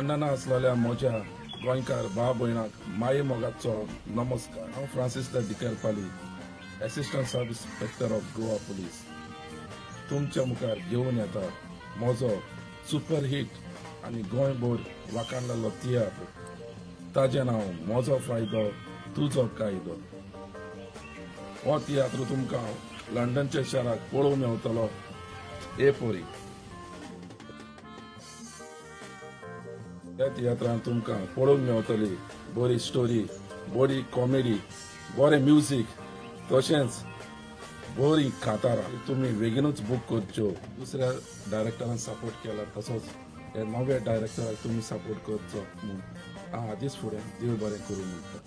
लंडना आसलेल्या म्हज्या गोंयकार भाव भयणाक माये मोगाचो नमस्कार. हांव Francis Dicarpali, assistant sub inspector of Goa police, तुमच्या मुखार घेवन येता म्हजो सुपर हिट आनी गोंयभर वाखाणलेलो तियात्र, ताजें नांव म्हजो फायदो तुजो कायदो. हो तियात्र तुमकां लंडनच्या शाराक पळोवंक मेवतलो हे पोरी. ह्या तियात्रान तुमकां पळोवंक मेवतली बरी स्टोरी, बरी कॉमेडी, बरें म्युजीक, तशेंच बरी कातारां. तुमी बेगीनूच बूक करच्यो. दुसऱ्या डायरेक्टरान सपोर्ट केला तसोच हे नव्या डायरेक्टराक तुमी सपोर्ट करचो म्हूण हांव आदींच फुडें देव बरें करूं म्हणटा.